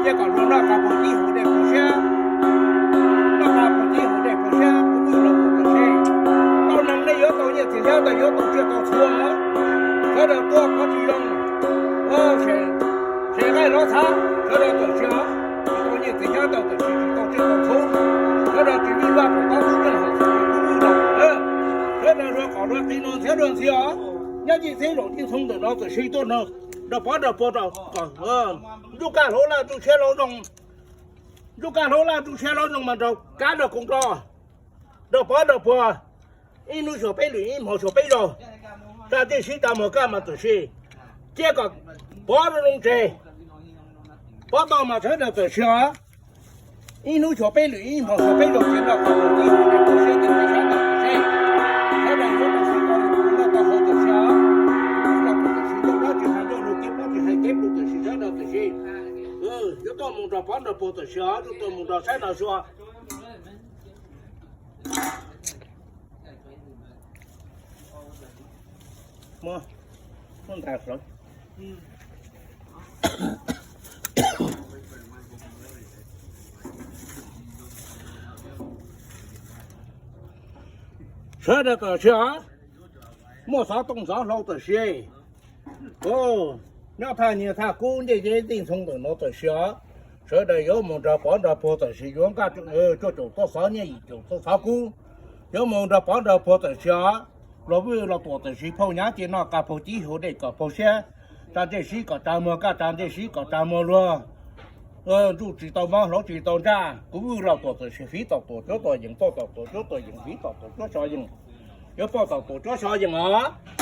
Ces kom luag noj qab pug tib huv dej pug siab, noj qab pug tib huv dej pug siab, kuv vwj los kuv tawm si. Tau neeg nej yuav tau nyiaj txiag xyab ntawv, yuav tau tsiaj tau txhu, sawv daws tuaj qhov tsis zoo, se nqaij los txhav, sawv daws tawm si os. Tsis tau nyiaj txiag xyab ntawv tawm si, tsis tau tsiaj tau txhu, sawv daws tsis vwj vaj pov tub tub neeg hauv txhua tus, kuv vwj los kuv tawm si. Sawv daws luag qhov luag qis no ntxhiab luag ntxhi os. Nyob ncij teb laum ncij ntxhoo ntawm no tawm si tuaj no, nrog pov nrog puag rau kom ntuj kaj hluav laj ntuj siab hluav nroog, ntuj kaj hluav laj ntuj siab hluav nroog mas nrog kab nrog koom nrog, nrog pov nrog puag, ib hnub xyuas peb lwm ib hmo xyuas peb zaug, tsa ntsej sib tsa muag kaj mas tawm si, cia kom pov rau loo tseg, pov tau mas sawv daws tawm si os. Ib hnub xyuas peb lwm ib hmo xyuas peb zaug ces noj qab pug tib huv dej pug siab, nyiaj txiag xyab ntawv tawm si, sawv daws yuav tau sib tau noj tau haus tawm si os. Kuv los kuv tawm si, ncauj dab tsis hais ncauj lus, kev plob tsis hais kev pluag tawm si, sawv daws tawm si. Yuav tuaj mus nrog pov nrog puag tawm si os, yuav tuaj mus nrog saib nrog xyuas. Sawv daws tawm si os, muaj xov tooj xov hlau tawm si. Nyob thaj nyiaj thaj kub ncej zeb ncej ntxhoo ntawm no tawm si os. Sawv daws yuav mus nrog pov nrog puag tawm si, yuav nkaj cuaj caum txoj xov nyiaj, yim caum txoj xov kub, yuav mus nrog pov nrog puag tawm si os. Los vwj los tuam tawm si, phauj nyab ces noj qab pug tib huv dej kom pug siab, tsa ntsej sib kom tsa muag kaj, tsa ntsej sib kom tsa muag luag. Ntsuj tsis tau mob, hlauv tsis tau ntsaj, kuv vwj los tuam tawm si, fiv tom tuam cuab tom yees, pauj tom tuam cuab tom yees, fiv tom tuam cuab xyov yees, yuav pauj tom tuam cuab xyov yees os.